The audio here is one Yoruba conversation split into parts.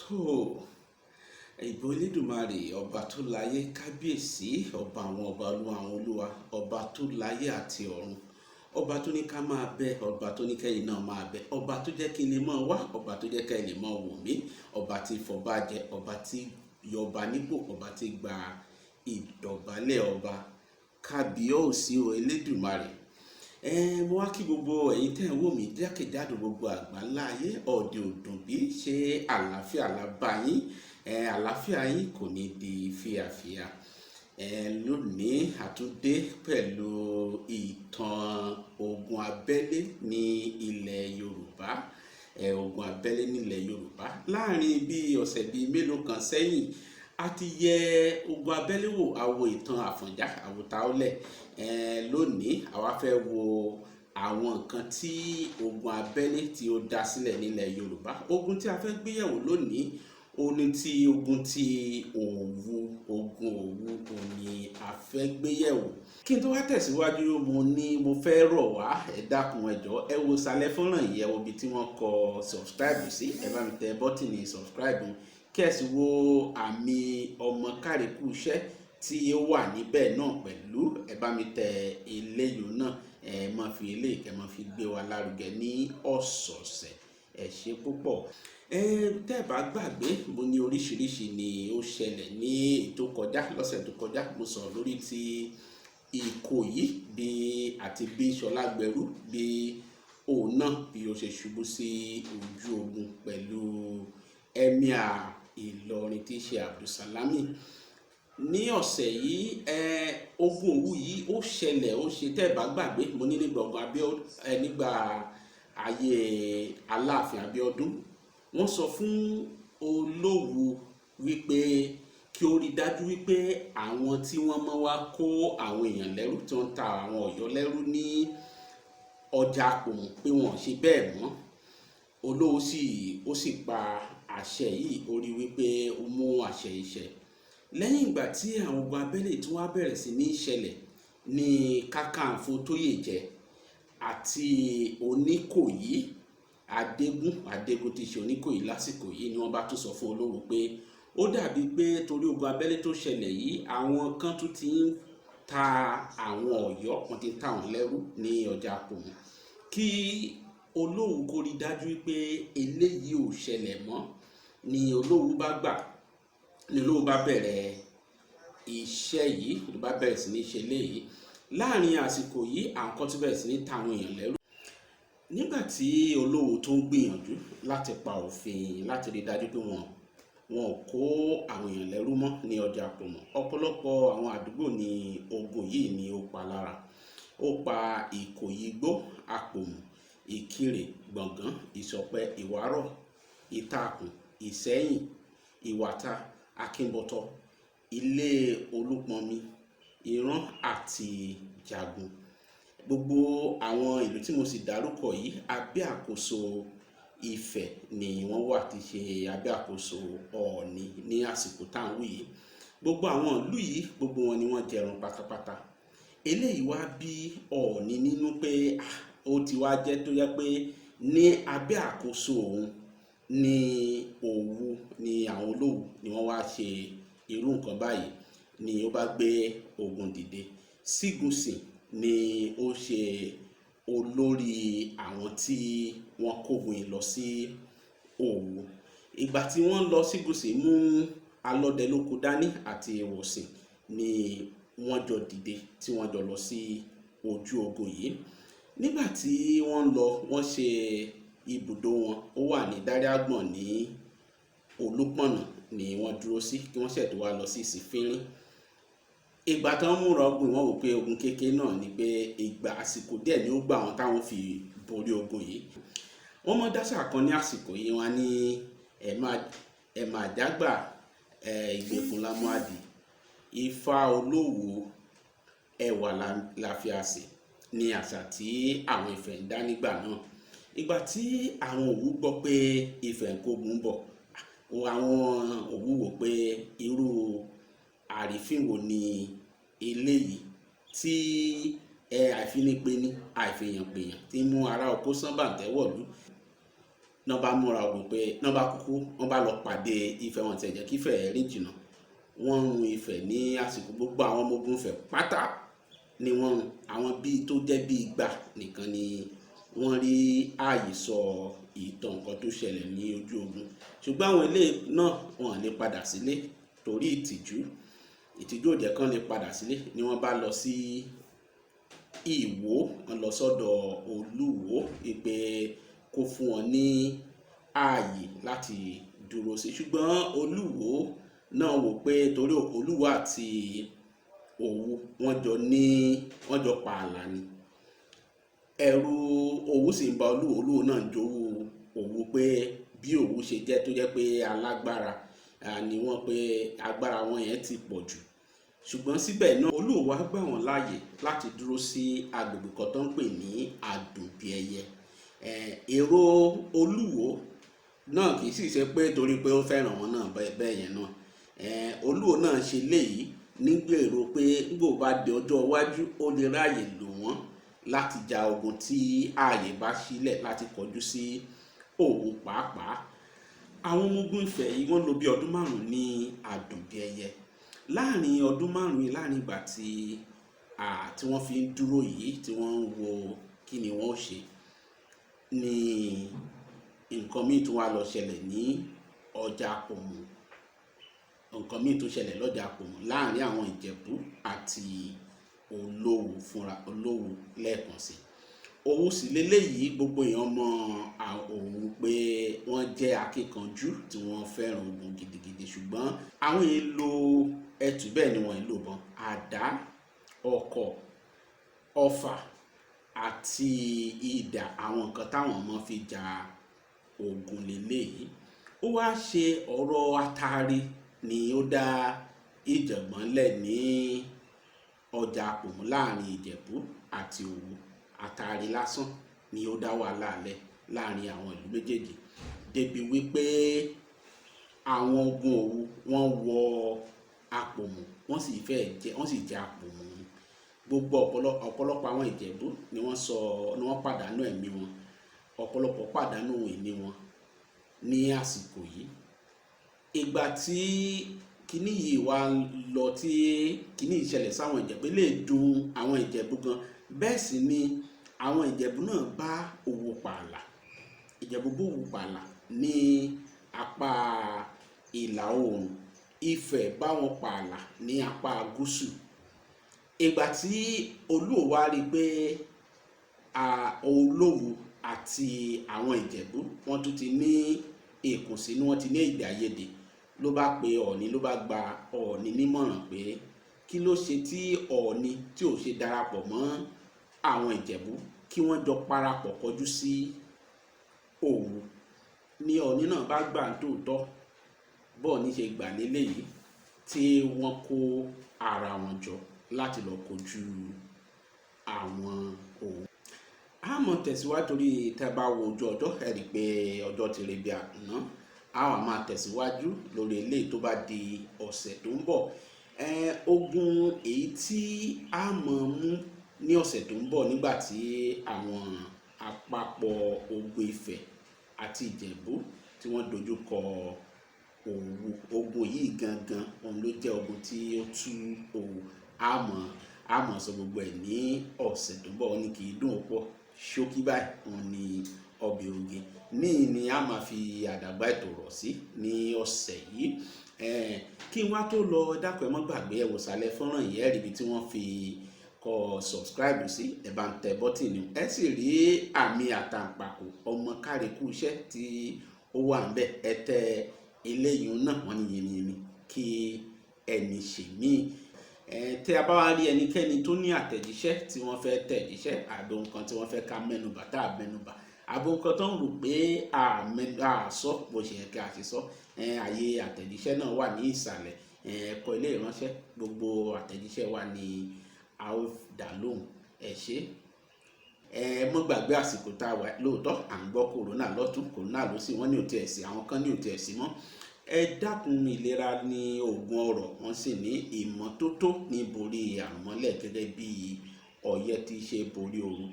Tó ìbò Elédùmarè, ọba tó láyé, kábíyèsí, ọba àwọn ọba, olúwa àwọn olúwa, ọba tó láyé àti ọ̀run, ọba tó ní ká máa bẹ, ọba tó ní kẹ́yìn náà máa bẹ, ọba tó jẹ́ kí n lè máa wá, ọba tó jẹ́ kẹ́yìn lè máa wò mí, ọba tí fọba jẹ, ọba tí yọba nípò, ọba tí gba ìdọ̀bálẹ̀ ọba, kábíyèsí o Elédùmarè. Mo wá kí gbogbo ẹ̀yin tẹ́ ń wò mí jákèjádò gbogbo àgbáńlá ayé. Ọ̀dẹ̀ òdùn bí ṣe àlàáfíà la bá yín. Àlàáfíà yín kò ní di fíafíà. Lónìí àtúndé pẹ̀lú ìtàn ogun abẹ́lé ní ilẹ̀ Yorùbá. Ogun abẹ́lé nílẹ̀ Yorùbá, láàrin bí ọ̀sẹ̀ bíi mélòó kan sẹ́yìn, a ti yẹ ogun abẹ́lé wò, a wo ìtàn Àfọ̀njá Àwòtáólẹ̀. Lónìí àwa fẹ́ wo àwọn nǹkan tí ogun abẹ́lé tí ó dá sílẹ̀ nílẹ̀ Yorùbá. Ogun tí a fẹ́ gbéyẹ̀wò lónìí ó ní ti ogun ti Òwu. Ogun Òwu òun ni a fẹ́ gbéyẹ̀wò. Kí n tó wá tẹ̀síwájú, mo ní mo fẹ́ rọ̀ wá, ẹ dákun, ẹ jọ̀ọ́, ẹ wo ìsàlẹ̀ fọ́nrán yìí, ẹ wo ibi tí wọ́n kọ subscribe sí, ẹ bá mi tẹ bọ́tìnì subscribe, kí ẹ sì wo àmì ọmọ kárìkù iṣẹ́ tí ó wà níbẹ̀ náà pẹ̀lú. Ẹ bá mi tẹ eléyìí náà, ẹ máa fi eléyìí kẹ́ máa fi gbé wa lárugẹ ní ọ̀sọ̀ọ̀sẹ̀. Ẹ ṣé púpọ̀. Ẹ tẹ́ ẹ bá gbàgbé, mo ní oríṣiríṣi ni ó ṣẹlẹ̀ ní ètò kọjá. Lọ́sẹ̀ tó kọjá, mo sọ̀rọ̀ lórí ti Ìkòyí bí àti bí Ṣọlágbẹrú, bí òun náà bí ó ṣe ṣubú sí ojú ogun pẹ̀lú emir Ìlọrin tí í ṣe Abdulsalami. Ní ọ̀sẹ̀ yìí, ogun Òwu yìí ó ṣẹlẹ̀, ó ṣe. Tẹ́ ẹ bá gbàgbé, mo ní nígbà ogun Abíọ́ nígbà ayé Aláàfin Abíọ́dún, wọ́n sọ fún Olówu wípé kí ó rí dájú wípé àwọn tí wọ́n mọ́ wá kó àwọn èèyàn lẹ́rú, tí wọ́n ń ta àwọn Ọ̀yọ́ lẹ́rú ní ọjà Àpòmù, pé wọ́n ò ṣe bẹ́ẹ̀ mọ́. Olówu sì ó sì pa àṣẹ yìí, ó rí wípé ó mú àṣẹ yìí ṣẹ. Lẹ́yìn ìgbà tí àwọn ogun abẹ́lé tí wọ́n á bẹ̀rẹ̀ sí ní ṣẹlẹ̀ ní Kákàǹfò Tóyèjẹ àti Oníkòyí Adégún, Adégún tí í ṣe Oníkòyí lásìkò yìí, ni wọ́n bá tún sọ fún Olówu pé ó dàbí pé torí ogun abẹ́lé tó ṣẹlẹ̀ yìí, àwọn kan tún ti ń ta àwọn Ọ̀yọ́, wọ́n ti ń ta wọ́n lẹ́rú ní ọjà Àpòmù, kí Olówu kó rí dájú pé eléyìí ò ṣẹlẹ̀ mọ́. Ni Olówu bá gbà, ni Olówu bá bẹ̀rẹ̀ iṣẹ́ yìí, ló bá bẹ̀rẹ̀ sí ní ṣe léyìí. Láàrin àsìkò yìí, àwọn kan tún bẹ̀rẹ̀ sí ní ta àwọn èèyàn lẹ́rú. Nígbà tí Olówu tó ń gbìyànjú láti pa òfin, láti rí dájú pé wọn ò kó àwọn èèyàn lẹ́rú mọ́ ní ọjà Àpòmù, ọ̀pọ̀lọpọ̀ àwọn àdúgbò ní ogun yìí ni ó pa lára. Ó pa Ìkòyí Igbó, Àpòmù, Ìkirè, Gbọ̀ngán, Ìsọ̀pẹ́, Ìwárọ̀, Ìtakùn, Ìsẹ́yìn, Ìwàta, Akínbọ̀tọ̀, Ilé Olúpọnmi, Ìrán àti Jagun. Gbogbo àwọn ìlú tí mo sì dárúkọ yìí, abẹ́ àkóso Ifẹ̀ ni wọ́n wà, tí ṣe abẹ́ àkóso Ọọ̀ni ní àsìkò tá à ń wí yìí. Gbogbo àwọn ìlú yìí, gbogbo wọn ni wọ́n jẹrun pátápátá. Eléyìí wá bí Ọọ̀ni nínú pé ó ti wá jẹ́ tó yẹ pé ní abẹ́ àkóso òun ní Òwu ní àwọn Olówu ni wọ́n wá ṣe irú nǹkan báyìí, ni ó bá gbé ogun dìde. Sígunṣìn ni ó ṣe olórí àwọn tí wọ́n kógun yìí lọ sí Òwu. Ìgbà tí wọ́n lọ, Sígunṣìn mú Alọ́dẹlóko dání àti Ìwọ̀sìn, ni wọ́n jọ dìde tí wọ́n jọ lọ sí ojú ogun yìí. Nígbà tí wọ́n lọ, wọ́n ṣe ibùdó wọn, ó wà ní Dáríàgbọ̀n, ní Olúpọ̀nà ni wọ́n dúró sí kí wọ́n ṣẹ̀ tó wá lọ sí Ìsìnfínrín. Ìgbà tí wọ́n múra ogun, wọ́n wò pé ogun kékeré náà ni, pé ìgbà àsìkò díẹ̀ ni ó gbà wọ́n táwọn fi borí ogun yìí. Wọ́n mọ̀ dáṣà kan ní àsìkò yìí, wọ́n á ní ẹ máa jágbà ẹ ìgbèkùn lámúàdì, Ifá Olówu ẹwà la fi àsè, ní àṣà tí àwọn Ifẹ̀ ń dá nígbà náà. Ìgbà tí àwọn Òwu gbọ́ pé Ifẹ̀ ń kógun bọ̀, àwọn Òwu wò pé irú àrífín wo ni eléyìí tí ẹ àìfinipéni àìfihànpèyàn tí mú ará oko sán bàǹtẹ́ wọ̀lú. Náà bá múra ogun pé náà bá kúkú wọ́n bá lọ pàdé Ifẹ̀, wọn tiẹ̀ jẹ́ kí Ifẹ̀ rìn jìnnà. Wọ́n run Ifẹ̀ ní àsìkò, gbogbo àwọn ọmọ ogun Ifẹ̀ pátá ni wọ́n run. Àwọn bíi tó jẹ́ bíi 200 nìkan ni wọ́n rí ààyè sọ ìtàn nǹkan tó ṣẹlẹ̀ ní ojú ogun. Ṣùgbọ́n àwọn ilé náà wọn lè padà sílé torí ìtìjú. Ìtìjú ò jẹ́ kán lè padà sílé, ni wọ́n bá lọ sí Ìwó, wọ́n lọ sọ́dọ̀ Olúwo pé kó fún wọn ní ààyè láti dúró sí. Ṣùgbọ́n Olúwo náà wò pé torí Olúwo àti Òwu wọ́n jọ ní, wọ́n jọ pààlà ni. Ẹ̀rù Òwu sì ń ba Olúwo. Olúwo náà ń jowú Òwu pé bí Òwu ṣe jẹ́ tó jẹ́ pé alágbára ni wọ́n, pé agbára wọn yẹn ti pọ̀ jù. Ṣùgbọ́n síbẹ̀ náà Olúwo wá gbà wọ́n láàyè láti dúró sí agbègbè kan tó ń pè ní Àdùnbíẹyẹ. Èrò Olúwo náà kì í sì ṣe pé torí pé ó fẹ́ràn wọn náà bẹ́ẹ̀ yẹn náà. Olúwo náà ṣe léyìí nígbèrò pé nígbò bá di ọjọ́ iwájú ó lè ráàyè lò wọ́n láti ja ogun tí ààyè bá sílẹ̀ láti kọjú sí Òwu pàápàá. Àwọn ọmọ ogun Ifẹ̀ yìí wọ́n lò bí ọdún 5 ní Àdùnbíẹyẹ. Láàrin ọdún 5 yìí, láàrin ìgbà tí wọ́n fi ń dúró yìí, tí wọ́n ń wo kí ni wọ́n ó ṣe, ni nǹkan míì tún wá lọ ṣẹlẹ̀ ní ọjà Àpòmù. Nǹkan míì tún ṣẹlẹ̀ lọ́jà Àpòmù láàrin àwọn Ìjẹ̀bú àti Olówu fúnra Olówu lẹ́ẹ̀kan sí. Òwu sì leléyìí, gbogbo èèyàn mọ Òwu pé wọ́n jẹ́ akíkanjú tí wọ́n fẹ́ràn ogun gidigidi. Ṣùgbọ́n àwọn èèlò ẹtù bẹ́ẹ̀ ni wọ́n ń lò bọ́n, àdá, ọ̀kọ̀, ọfà àti idà, àwọn nǹkan táwọn ọmọ fi ja ogun leléyìí. Ó wá ṣe ọ̀rọ̀ atari ni ó dá ìjàngbọ̀n lẹ̀ ní ọjà Àpòmù láàrin Ìjẹ̀bú àti Òwu. Atari lásán ni ó dá wàhálà lẹ̀ láàrin àwọn ìlú méjèèjì, débi wípé àwọn ogun Òwu wọ́n wọ Àpòmù, wọ́n sì fẹ́ jẹ, wọ́n sì jẹ Àpòmù. Gbogbo ọ̀pọ̀lọpọ̀ àwọn Ìjẹ̀bú ni wọ́n sọ, ni wọ́n pàdánù ẹ̀mí wọn. Ọ̀pọ̀lọpọ̀ pàdánù ìní wọn ní àsìkò yìí. Ìgbà tí kíní yìí wá lọ, tí kíní yìí ṣẹlẹ̀ sáwọn Ìjẹ̀bú, lè dùn àwọn Ìjẹ̀bú gan. Bẹ́ẹ̀ sì ni àwọn Ìjẹ̀bú náà bá Òwu pààlà. Ìjẹ̀bú bá Òwu pààlà ní apá ìlà oòrùn, Ifẹ̀ bá wọn pààlà ní apá gúúsù. Ìgbà tí Olúwo wá rí pé Olówu àti àwọn Ìjẹ̀bú wọ́n tún ti ní ìkùnsínú, wọ́n ti ní èdè àìyedè, ló bá pe Ọọ̀ni, ló bá gba Ọọ̀ni nímọ̀ràn pé kí ló ṣe tí Ọọ̀ni tí ò ṣe darapọ̀ mọ́ àwọn Ìjẹ̀bú kí wọ́n jọ parapọ̀ kọjú sí Òwu. Ní Ọọ̀ni náà bá gbà ń tòótọ́, bọ́ọ̀ni ṣe gbà léléyìí tí wọ́n kó ara wọn jọ láti lọ kojú àwọn Òwu. A mọ̀ tẹ̀síwájú torí tẹ́ bá wo ojú ọjọ́, ẹ rí i pé ọjọ́ ti re bí àná. A wá máa tẹ̀síwájú lórí eléyìí tó bá di ọ̀sẹ̀ tó ń bọ̀. Ogun èyí tí a mọ̀ mú ní ọ̀sẹ̀ tó ń bọ̀ nígbà tí àwọn àpapọ̀ ogun Ifẹ̀ àti Ìjẹ̀bú tí wọ́n dojú kọ Òwu. Ogun yìí gangan òun ló jẹ́ ogun tí ó tú Òwu. A mọ̀ sọ gbogbo ẹ̀ ní ọ̀sẹ̀ tó ń bọ̀. Ó ní kì í dùn ó pọ̀. Ṣókí báyìí òun ni ọbẹ̀ oge. Níyì ni a máa fi àdàgbà ètò rọ̀ sí ní ọ̀sẹ̀ yìí. Kí n wá tó lọ, dákun ẹ má gbàgbé, ẹ wò sálẹ̀ fọ́nrán yìí, ẹ rí ibi tí wọ́n fi kọ subscribe sí, ẹ bá ń tẹ bọ́tìnì, ẹ sì rí àmì àtàǹpàkò ọmọ kárìkú iṣẹ́ tí ó wà ńbẹ̀. Ẹ tẹ eléyìí náà, wọ́n ní yìnyín kí ẹni ṣe míì. Tí a bá wá rí ẹnikẹ́ni tó ní àtẹ̀jíṣẹ́ tí wọ́n fẹ́ tẹ̀jíṣẹ́, àbí ohun kan tí wọ́n fẹ́ ká mẹ́nubà tá a mẹ́nubà, àbí ohun kan tó ń rò pé a sọ bó ṣe yẹ kí a ṣe sọ, àyè àtẹ̀jíṣẹ́ náà wà ní ìsàlẹ̀. Ẹ kọ ilé ìránṣẹ́, gbogbo àtẹ̀jíṣẹ́ wa ni a ó dá lóhùn. Ẹ ṣé. Ẹ mọ́ gbàgbé àsìkò tá a wà lóòótọ́, à ń gbọ́ kòrónà lọ́tún, kòrónà lósì, wọ́n ní ò tiẹ̀ sí, àwọn kan ní ò tiẹ̀ sí mọ́. Ẹ dákun, ìlera ní òògùn ọrọ̀, wọ́n sì ní ìmọ́tótó ní borí àrùn mọ́lẹ̀ gẹ́gẹ́ bí ọyẹ́ tí ṣe borí ooru.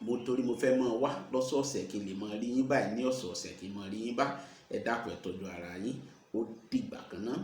Mo torí mo fẹ́ máa wá lọ́sọ̀ọ̀sẹ̀ kí n lè máa rí yín báyìí ní ọ̀sọ̀ọ̀sẹ̀ kí n máa rí yín bá. Ẹ dákun, ẹ tọ́jú ara yín. Ó dìgbà kan náà.